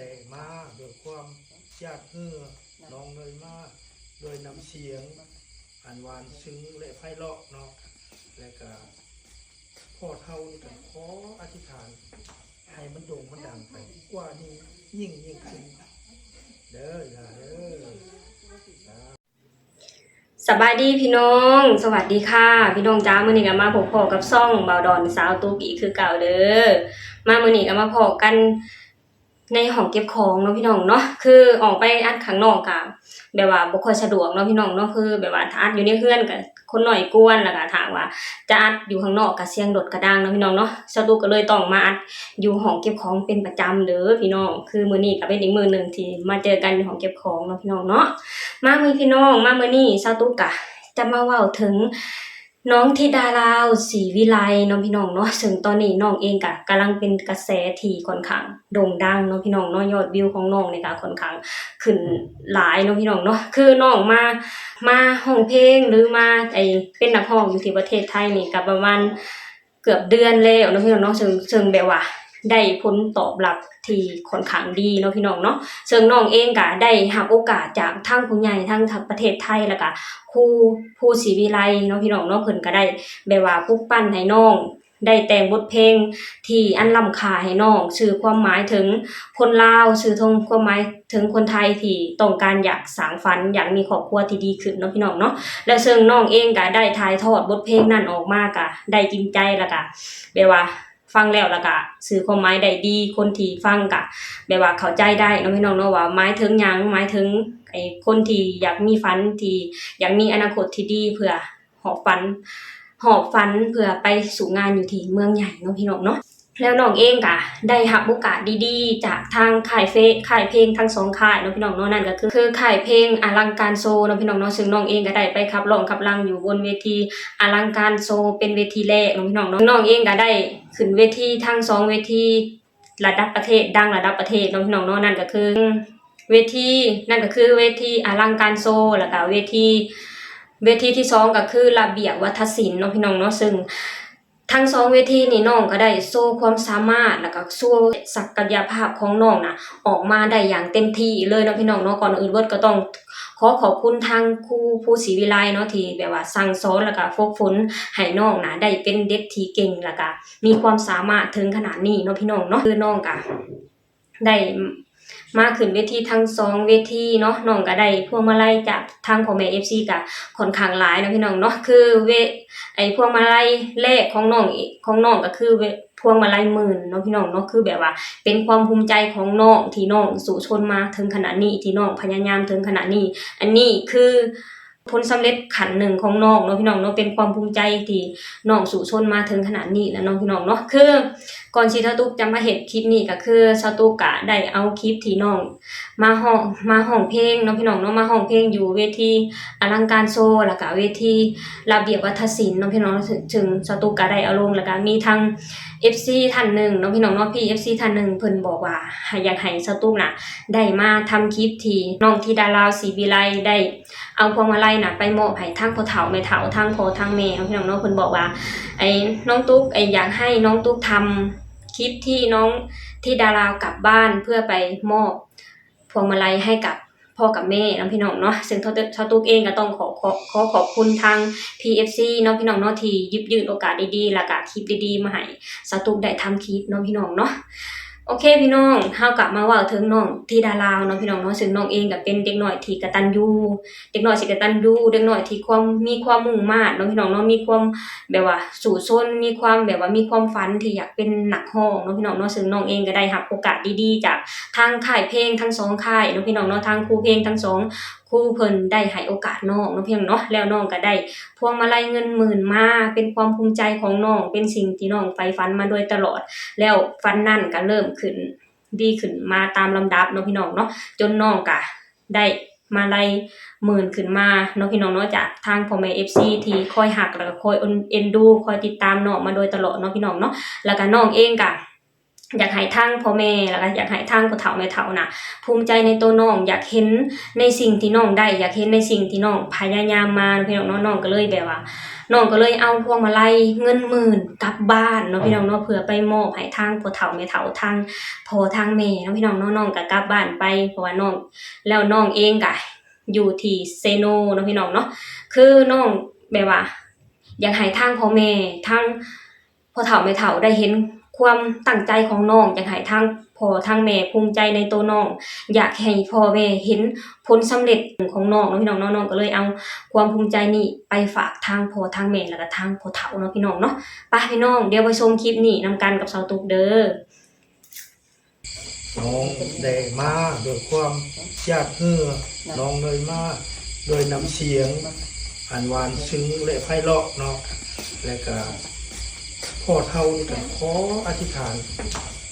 ແຕ່ງມາດ້ວຍຄວາມຢາກເຮືອ ນ້ອງເລີຍມາດ້ວຍນ້ຳສຽງອັນຫວານຊຶ້ງ ແລະ ໄພເລາະເນາະ ແລະກະພໍ່ເຖົ້ານີ້ກະຂໍອະທິຖານໃຫ້ມັນໂດ່ງມັນດັງໄປກວ່ານີ້ຍິ່ງໆຂຶ້ນເດີ ຫຼາເດີ. ສະບາຍດີພີ່ນ້ອງ ສະຫວັດດີຄ່ະພີ່ນ້ອງຈ້າ ມື້ນີ້ກະມາພົບພໍ້ກັບຊ່ອງບ່າວດອນສາວຕຸກອີກຄືເກົ່າເດີ. ມາມື້ນີ້ກະມາພໍ້ກັນໃນຫ້ອງເກັບຂອງເນາະພີ່ນ້ອງເນາະ ຄືອອກໄປອັດຂ້າງນອກກະແບບວ່າບໍ່ຄ່ອຍສະດວກເນາະພີ່ນ້ອງເນາະ ຄືແບບວ່າຖ້າອັດຢູ່ໃນເຮືອນກະຄົນໜ້ອຍກວນ ແລ້ວກະຖ້າວ່າຈະອັດຢູ່ຂ້າງນອກກະສຽງລົດກະດັງເນາະພີ່ນ້ອງເນາະ ສາວຕຸກກະເລີຍຕ້ອງມາອັດ ຢູ່ຫ້ອງເກັບຂອງເປັນປະຈຳເດີພີ່ນ້ອງ ຄືມື້ນີ້ກະເປັນອີກມື້ໜຶ່ງທີ່ມາເຈີກັນຢູ່ຫ້ອງເກັບຂອງເນາະພີ່ນ້ອງເນາະ. ມາມື້ ພີ່ນ້ອງ ມາມື້ນີ້ສາວຕຸກກະຈະມາເວົ້າເຖິງນ້ອງທິດາລາວ ສີວິໄລເນາະພີ່ນ້ອງເນາະ ເຊິ່ງຕອນນີ້ນ້ອງເອງກະກຳລັງເປັນກະແສທີ່ຂ້ອນຂ້າງໂດ່ງດັງເນາະພີ່ນ້ອງເນາະ ຍອດວິວຂອງນ້ອງນີ້ກະຂ້ອນຂ້າງຂຶ້ນຫຼາຍເນາະພີ່ນ້ອງເນາະ ຄືນ້ອງມາ ມາຮ້ອງເພງ ຫຼື ມາ ໄອ້ ເປັນນັກຮ້ອງຢູ່ທີ່ປະເທດໄທນີ້ກະປະມານ ເກືອບເດືອນແລ້ວເນາະພີ່ນ້ອງເນາະ ເຊິ່ງ ເຊິ່ງແບບວ່າໄດ້ຜົນຕອບຮັບທີ່ຂ້ອນຂ້າງດີເນາະພີ່ນ້ອງເນາະ ເຊິ່ງນ້ອງເອງກະໄດ້ຮັບໂອກາດຈາກທາງຜູ້ໃຫຍ່ທາງປະເທດໄທ ແລ້ວກະຄູ ຄູສີວິໄລເນາະພີ່ນ້ອງເນາະ ເພິ່ນກະໄດ້ແບບວ່າປຸກປັ່ນໃຫ້ນ້ອງໄດ້ແຕ່ງບົດເພງທີ່ອັນລ້ຳຄ່າໃຫ້ນ້ອງ ສື່ຄວາມໝາຍເຖິງຄົນລາວ ສື່ຄວາມໝາຍ ເຖິງຄົນໄທທີ່ຕ້ອງການຢາກສ້າງຝັນ ຢາກມີຄອບຄົວທີ່ດີຂຶ້ນເນາະພີ່ນ້ອງເນາະ ແລ້ວເຊິ່ງນ້ອງເອງກະໄດ້ຖ່າຍທອດບົດເພງນັ້ນອອກມາ ກະໄດ້ກິນໃຈ ແລ້ວກະແບບວ່າຟັງແລ້ວ ແລ້ວກະສື່ຄວາມໝາຍໄດ້ດີ ຄົນທີ່ຟັງກະແບບວ່າເຂົ້າໃຈໄດ້ເນາະພີ່ນ້ອງເນາະ ວ່າໝາຍເຖິງຫຍັງ ໝາຍເຖິງໄອ້ຄົນທີ່ຢາກມີຝັນ ທີ່ຢາກມີອະນາຄົດທີ່ດີ ເພື່ອ ຫອບຝັນ ຫອບຝັນເພື່ອໄປສູ່ງານຢູ່ທີ່ເມືອງໃຫຍ່ເນາະພີ່ນ້ອງເນາະ ແລ້ວນ້ອງເອງກະໄດ້ຮັບໂອກາດດີໆຈາກທາງຄ້າຍເພງ ຄ້າຍເພງທັງສອງຄ້າຍເນາະພີ່ນ້ອງເນາະ ນັ້ນກະຄື ຄືຄ້າຍເພງອະລັງການໂຊເນາະພີ່ນ້ອງເນາະ ເຊິ່ງນ້ອງເອງກະໄດ້ໄປຂັບຮ້ອງຂັບລຳຢູ່ບົນເວທີອະລັງການໂຊເປັນເວທີແລກເນາະພີ່ນ້ອງເນາະ ນ້ອງເອງກະໄດ້ຂຶ້ນເວທີທັງສອງເວທີ ລະດັບປະເທດ ດັງລະດັບປະເທດເນາະພີ່ນ້ອງເນາະ ນັ້ນກະຄືເວທີ ນັ້ນກະຄືເວທີອະລັງການໂຊ ແລ້ວກະເວທີ ເວທີທີສອງກະຄືລະບຽບວັດທະສິນເນາະພີ່ນ້ອງເນາະ ເຊິ່ງທັງສອງເວທີນີ້ນ້ອງກະໄດ້ໂຊຄວາມສາມາດ ແລ້ວກະໂຊສັກກະຍະພາບຂອງນ້ອງນະ ອອກມາໄດ້ຢ່າງເຕັມທີ່ເລີຍເນາະພີ່ນ້ອງເນາະ ກ່ອນອື່ນເບິດກະຕ້ອງຂໍຂອບຄຸນທາງຄູ ຄູສີວິໄລເນາະ ທີ່ແບບວ່າສັ່ງສອນ ແລ້ວກະຝຶກຝົນໃຫ້ນ້ອງນະໄດ້ເປັນເດັກທີ່ເກັ່ງ ແລ້ວກະ ມີຄວາມສາມາດເຖິງຂະໜາດນີ້ເນາະພີ່ນ້ອງເນາະ ຄືນ້ອງກະໄດ້ມາຂຶ້ນເວທີທັງສອງເວທີເນາະ ນ້ອງກະໄດ້ພວງມາໄລຈາກທາງພໍ່ແມ່ເອັຟຊີກະຂ້ອນຂ້າງຫຼາຍເນາະພີ່ນ້ອງເນາະ ຄືເວ ໄອ້ພວງມາໄລແລກຂອງນ້ອງ ຂອງນ້ອງກະຄືເວ ພວງມາໄລໝື່ນເນາະພີ່ນ້ອງເນາະ ຄືແບບວ່າເປັນຄວາມພູມໃຈຂອງນ້ອງທີ່ນ້ອງສູ້ຊົນມາເຖິງຂະໜາດນີ້ ທີ່ນ້ອງພະຍາຍາມເຖິງຂະໜາດນີ້ ອັນນີ້ຄື ຜົນສຳເລັດຂັ້ນໜຶ່ງຂອງນ້ອງເນາະພີ່ນ້ອງເນາະ ເປັນຄວາມພູມໃຈທີ່ນ້ອງສູ້ຊົນມາເຖິງຂະໜາດນີ້ແລ້ວເນາະພີ່ນ້ອງເນາະ ຄືກ່ອນທີ່ສາວຕຸກຈະມາເຮັດຄລິບນີ້ກະຄື ສາວຕຸກກະໄດ້ເອົາຄລິບທີ່ນ້ອງມາຮ້ອງ ມາຮ້ອງເພງເນາະພີ່ນ້ອງເນາະ ມາຮ້ອງເພງຢູ່ເວທີອະລັງການໂຊ ແລ້ວກະເວທີລະບຽບວັດທະສິນເນາະພີ່ນ້ອງ ເຊິ່ງ ເຊິ່ງສາວຕຸກກະໄດ້ເອົາລົງ ແລ້ວກະມີທັງເອັຟຊີທ່ານໜຶ່ງເນາະພີ່ນ້ອງເນາະ ພີ່ເອັຟຊີທ່ານໜຶ່ງເພິ່ນບອກວ່າໃຫ້ ຢາກໃຫ້ສາວຕຸກນະໄດ້ມາທຳຄລິບທີ່ນ້ອງທິດາລາວ ສີວິໄລ ໄດ້ ເອົາພວງມາໄລນະໄປມອບໃຫ້ທັງພໍ່ເຖົ້າແມ່ເຖົ້າ ທັງພໍ່ທັງແມ່ເນາະພີ່ນ້ອງເນາະ ເພິ່ນບອກວ່າ ໄອ້ນ້ອງຕຸກ ໄອ້ຢາກໃຫ້ນ້ອງຕຸກທຳຄລິບທີ່ນ້ອງທິດາລາວກັບບ້ານ ເພື່ອໄປມອບພວງມາໄລໃຫ້ກັບພໍ່ກັບແມ່ເນາະພີ່ນ້ອງເນາະ ເຊິ່ງເຮົາ ເຮົາຕຸກເອງກະຕ້ອງຂໍ ຂໍ ຂໍຂອບຄຸນທາງ ພີເອັຟຊີ ເນາະພີ່ນ້ອງເນາະ ທີ່ຢິບຍື່ນໂອກາດດີໆ ແລ້ວກະຄລິບດີໆມາໃຫ້ສາວຕຸກໄດ້ທຳຄລິບເນາະພີ່ນ້ອງເນາະ. ໂອເຄພີ່ນ້ອງ ເຮົາກະມາເວົ້າເຖິງນ້ອງທິດາລາວເນາະພີ່ນ້ອງເນາະ ເຊິ່ງນ້ອງເອງກະເປັນເດັກນ້ອຍທີ່ກະຕັນຍູ ເດັກນ້ອຍທີ່ກະຕັນຍູ ເດັກນ້ອຍທີ່ຄວາມ ມີຄວາມມຸ່ງມາດເນາະພີ່ນ້ອງເນາະ ມີຄວາມແບບວ່າສູ້ຊົນ ມີຄວາມແບບວ່າມີຄວາມຝັນທີ່ຢາກເປັນນັກຮ້ອງເນາະພີ່ນ້ອງເນາະ ເຊິ່ງນ້ອງເອງກະໄດ້ຮັບໂອກາດດີໆຈາກທາງຄ້າຍເພງທັງສອງຄ້າຍເນາະພີ່ນ້ອງເນາະ ທາງຄູເພງທັງສອງ ຄູເພິ່ນໄດ້ໃຫ້ໂອກາດນ້ອງເນາະພີ່ນ້ອງເນາະ ແລ້ວນ້ອງກະໄດ້ພວງມາໄລເງິນໝື່ນມາ ເປັນຄວາມພູມໃຈຂອງນ້ອງ ເປັນສິ່ງທີ່ນ້ອງໃຝ່ຝັນມາໂດຍຕະຫຼອດ ແລ້ວຝັນນັ້ນກະເລີ່ມຂຶ້ນ ດີຂຶ້ນມາຕາມລຳດັບເນາະພີ່ນ້ອງເນາະ ຈົນນ້ອງກະໄດ້ມາໄລໝື່ນຂຶ້ນມາເນາະພີ່ນ້ອງເນາະ ຈາກທາງພໍ່ແມ່ເອັຟຊີທີ່ຄອຍຮັກ ແລ້ວກະຄອຍເອັນ ເອັນດູ ຄອຍຕິດຕາມນ້ອງມາໂດຍຕະຫຼອດເນາະພີ່ນ້ອງເນາະ ແລ້ວກະນ້ອງເອງກະ ຢາກໃຫ້ທາງພໍ່ແມ່ ແລ້ວກໍຢາກໃຫ້ທາງພໍ່ເຖົ້າແມ່ເຖົ້ານະ ພູມໃຈໃນໂຕນ້ອງ, ຢາກເຫັນໃນສິ່ງທີ່ນ້ອງໄດ້, ຢາກເຫັນໃນສິ່ງທີ່ນ້ອງພະຍາຍາມມາເນາະ ພີ່ນ້ອງເນາະ. ນ້ອງກໍເລີຍແບບວ່າ ນ້ອງກໍເລີຍເອົາພວງມາໄລເງິນໝື່ນກັບບ້ານເນາະ ພີ່ນ້ອງເນາະ, ເພື່ອໄປມອບໃຫ້ທາງພໍ່ເຖົ້າແມ່ເຖົ້າ ທາງພໍ່ທາງແມ່ເນາະ ພີ່ນ້ອງເນາະ. ນ້ອງກໍກັບບ້ານໄປ ເພາະວ່ານ້ອງ ແລ້ວນ້ອງເອງກໍຢູ່ທີ່ເຊໂນເນາະ ພີ່ນ້ອງເນາະ. ຄືນ້ອງແບບວ່າ ຢາກໃຫ້ທາງພໍ່ແມ່ ທາງພໍ່ເຖົ້າແມ່ເຖົ້າໄດ້ເຫັນຄວາມຕັ້ງໃຈຂອງນ້ອງ, ຢາກໃຫ້ທາງພໍ່ທາງແມ່ພູມໃຈໃນໂຕນ້ອງ, ຢາກໃຫ້ພໍ່ແມ່ເຫັນຜົນສຳເລັດຂອງນ້ອງເນາະ ພີ່ນ້ອງເນາະ. ນ້ອງກໍເລີຍເອົາຄວາມພູມໃຈນີ້ໄປຝາກທາງພໍ່ທາງແມ່ ແລ້ວກໍທາງພໍ່ເຖົ້າເນາະ ພີ່ນ້ອງເນາະ. ໄປ ພີ່ນ້ອງ ດຽວໄປຊົມຄລິບນີ້ນຳກັນກັບສາວຕຸກເດີ້. ນ້ອງໄດ້ມາດ້ວຍຄວາມຢາດເຫື່ອ, ນ້ອງເລີຍມາດ້ວຍນ້ຳສຽງອັນຫວານຊຶ້ງ ແລະ ໄພເລາະເນາະ. ແລະກະພໍ່ເຖົ້ານີ້ກໍຂໍອະທິຖານ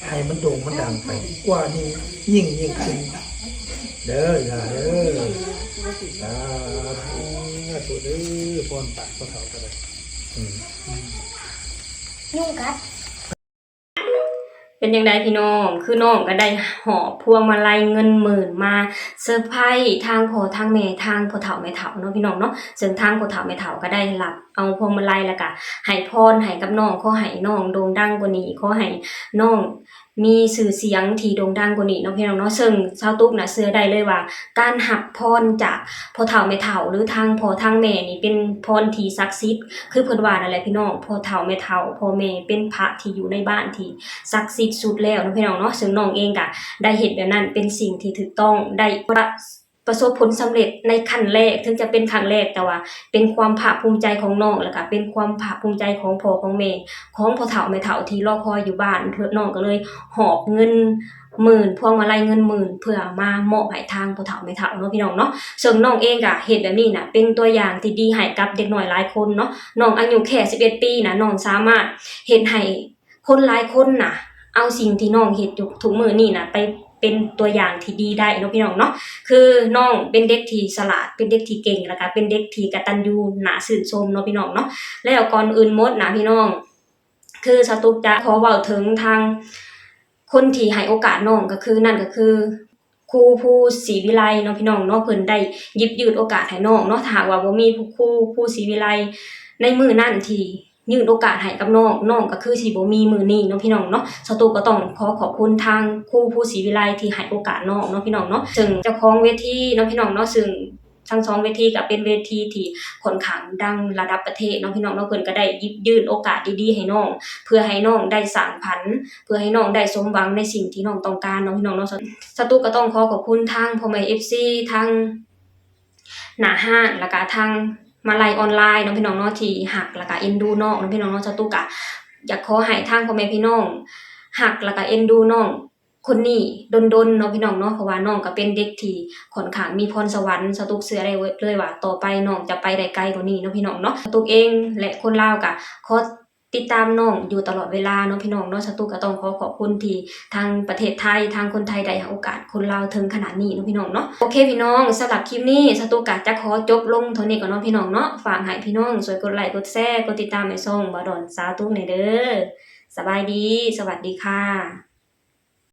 ໃຫ້ມັນໂດ່ງມັນດັງໄປກວ່ານີ້ຍິ່ງໆຂຶ້ນເດີ້ ອີ່ຫຼ້າເດີ້. ສາທຸເດີ້ ພອນປາກພໍ່ເຖົ້າກໍໄດ້. ອືມ ຍຸງກັດ. ເປັນຈັ່ງໃດພີ່ນ້ອງ? ຄືນ້ອງກໍໄດ້ຫອບພວງມາໄລເງິນໝື່ນມາເຊີໄພຣສ໌ທາງພໍ່ທາງແມ່ ທາງພໍ່ເຖົ້າແມ່ເຖົ້າເນາະ ພີ່ນ້ອງເນາະ. ເຊິ່ງທາງພໍ່ເຖົ້າແມ່ເຖົ້າກໍໄດ້ຮັບເອົາພວງມາໄລ ແລ້ວກໍໃຫ້ພອນໃຫ້ກັບນ້ອງ, ຂໍໃຫ້ນ້ອງໂດ່ງດັງກວ່ານີ້, ຂໍໃຫ້ນ້ອງມີຊື່ສຽງທີ່ໂດ່ງດັງກວ່ານີ້ເນາະ ພີ່ນ້ອງເນາະ. ເຊິ່ງສາວຕຸກນະເຊື່ອໄດ້ເລີຍວ່າ ການຮັບພອນຈາກພໍ່ເຖົ້າແມ່ເຖົ້າ ຫຼື ທາງພໍ່ທາງແມ່ນີ້ ເປັນພອນທີ່ສັກສິດ ຄືເພິ່ນວ່ານັ້ນແຫຼະພີ່ນ້ອງ, ພໍ່ເຖົ້າແມ່ເຖົ້າ ພໍ່ແມ່ເປັນພະທີ່ຢູ່ໃນບ້ານທີ່ສັກສິດສຸດແລ້ວເນາະ ພີ່ນ້ອງເນາະ. ເຊິ່ງນ້ອງເອງກະໄດ້ເຮັດແບບນັ້ນ ເປັນສິ່ງທີ່ຖືກຕ້ອງ, ໄດ້ປະ ປະສົບຜົນສຳເລັດໃນຂັ້ນແລກ, ເຖິງຈະເປັນຄັ້ງແລກ ແຕ່ວ່າເປັນຄວາມພາກພູມໃຈຂອງນ້ອງ ແລ້ວກະເປັນຄວາມພາກພູມໃຈຂອງພໍ່ຂອງແມ່ ຂອງພໍ່ເຖົ້າແມ່ເຖົ້າທີ່ລໍຄອຍຢູ່ບ້ານ. ນ້ອງກໍເລີຍຫອບເງິນໝື່ນ ພວງມາໄລເງິນໝື່ນ ເພື່ອມາມອບໃຫ້ທາງພໍ່ເຖົ້າແມ່ເຖົ້າເນາະ ພີ່ນ້ອງເນາະ. ເຊິ່ງນ້ອງເອງກະເຮັດແບບນີ້ນະ ເປັນຕົວຢ່າງທີ່ດີໃຫ້ກັບເດັກນ້ອຍຫຼາຍຄົນເນາະ. ນ້ອງອາຍຸແຄ່ສິບເອັດປີນະ ນ້ອງສາມາດເຮັດໃຫ້ຄົນຫຼາຍຄົນນະ ເອົາສິ່ງທີ່ນ້ອງເຮັດຢູ່ທຸກມື້ນີ້ນະ ໄປເປັນຕົວຢ່າງທີ່ດີໄດ້ເນາະ ພີ່ນ້ອງເນາະ. ຄືນ້ອງເປັນເດັກທີ່ສະຫຼາດ ເປັນເດັກທີ່ເກັ່ງ ແລ້ວກະເປັນເດັກທີ່ກະຕັນຍູໜ້າຊື່ນຊົມເນາະ ພີ່ນ້ອງເນາະ. ແລ້ວກ່ອນອື່ນໝົດນະ ພີ່ນ້ອງ ຄືສາວຕຸກຈະຂໍເວົ້າເຖິງທາງຄົນທີ່ໃຫ້ໂອກາດນ້ອງ ກໍຄື ນັ້ນກໍຄືຄູ ພູ ສີວິໄລເນາະ ພີ່ນ້ອງເນາະ. ເພິ່ນໄດ້ຢິບຍື່ນໂອກາດໃຫ້ນ້ອງເນາະ. ຖ້າຫາກວ່າບໍ່ມີຄູ ພູ ສີວິໄລໃນມື້ນັ້ນທີ່ຍື່ນໂອກາດໃຫ້ກັບນ້ອງ, ນ້ອງກໍຄືຊິບໍ່ມີມື້ນີ້ເນາະ ພີ່ນ້ອງເນາະ. ສາວຕຸກກໍຕ້ອງຂໍຂອບຄຸນທາງຄູ ພູ ສີວິໄລທີ່ໃຫ້ໂອກາດນ້ອງເນາະ ພີ່ນ້ອງເນາະ. ເຊິ່ງເຈົ້າຂອງເວທີເນາະ ພີ່ນ້ອງເນາະ, ເຊິ່ງ ທັງສອງເວທີກໍເປັນເວທີທີ່ຂ້ອນຂ້າງດັງລະດັບປະເທດເນາະ ພີ່ນ້ອງເນາະ. ເພິ່ນກໍໄດ້ຢິບຍື່ນໂອກາດດີໆໃຫ້ນ້ອງ ເພື່ອໃຫ້ນ້ອງໄດ້ສ້າງຝັນ ເພື່ອໃຫ້ນ້ອງໄດ້ສົມຫວັງໃນສິ່ງທີ່ນ້ອງຕ້ອງການເນາະ ພີ່ນ້ອງເນາະ. ສາວຕຸກກໍຕ້ອງຂໍຂອບຄຸນທາງພໍ່ແມ່ເອັຟຊີ ທາງໜ້າຮ້ານ ແລ້ວກະທາງມາໄລອອນລາຍເນາະ ພີ່ນ້ອງເນາະ ທີ່ຮັກແລ້ວກະເອັນດູນ້ອງເນາະ ພີ່ນ້ອງເນາະ. ສາວຕຸກກະຢາກຂໍໃຫ້ທາງພໍ່ແມ່ພີ່ນ້ອງຮັກແລ້ວກະເອັນດູນ້ອງ ຄົນນີ້ດົນໆເນາະ ພີ່ນ້ອງເນາະ, ເພາະວ່ານ້ອງກໍເປັນເດັກທີ່ຂ້ອນຂ້າງມີພອນສະຫວັນ. ສາວຕຸກເຊື່ອໄດ້ເລີຍວ່າຕໍ່ໄປນ້ອງຈະໄປໄດ້ໄກກວ່ານີ້ເນາະ ພີ່ນ້ອງເນາະ. ສາວຕຸກເອງ ແລະ ຄົນລາວກໍຂໍຕິດຕາມນ້ອງຢູ່ຕະຫຼອດເວລາເນາະ ພີ່ນ້ອງເນາະ. ສາວຕຸກກໍຕ້ອງຂໍຂອບຄຸນທີ່ທາງປະເທດໄທ ທາງຄົນໄທໄດ້ໃຫ້ໂອກາດຄົນລາວເຖິງຂະໜາດນີ້ເນາະ ພີ່ນ້ອງເນາະ. ໂອເຄ ພີ່ນ້ອງ, ສຳລັບຄລິບນີ້ ສາວຕຸກກໍຈະຂໍຈົບລົງເທົ່ານີ້ກ່ອນເນາະ ພີ່ນ້ອງເນາະ. ຝາກໃຫ້ພີ່ນ້ອງຊ່ວຍກົດໄລກ໌ ກົດແຊ ກົດຕິດຕາມໃຫ້ຊ່ອງບ່າວດອນສາວຕຸກແດ່ເດີ້. ສະບາຍດີ ສະຫວັດດີຄ່ະ.